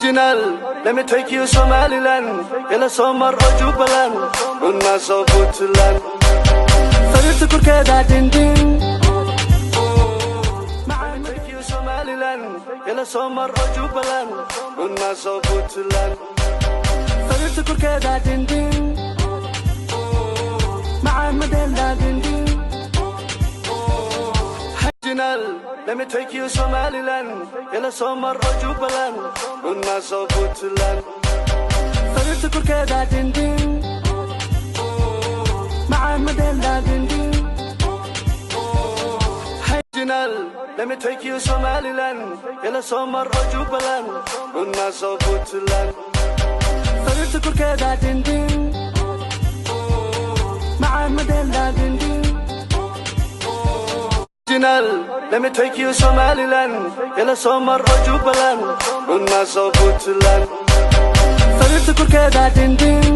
Original, let me take you Somaliland. Ila soo mar oo Jubbaland, una soo Puntland. Sariirta korkeeda dindin. Let me take you Somaliland. Ila soo mar oo Jubbaland, una soo Puntland. Sariirta korkeeda dindin. Macaan madeelda dindin. Original, let me take you Somaliland. Ila soo mar oo Jubbaland, una soo Puntland. Sariirta korkeeda dindin. Macaan madeelda dindin. Original, let me take you Somaliland. Ila soo mar oo Jubbaland, una soo Puntland. Sariirta korkeeda dindin. Macaan madeelda dindin. Original, let me take you Somaliland. Ila soo mar oo Jubbaland, una soo Puntland. Sariirta korkeeda dindin.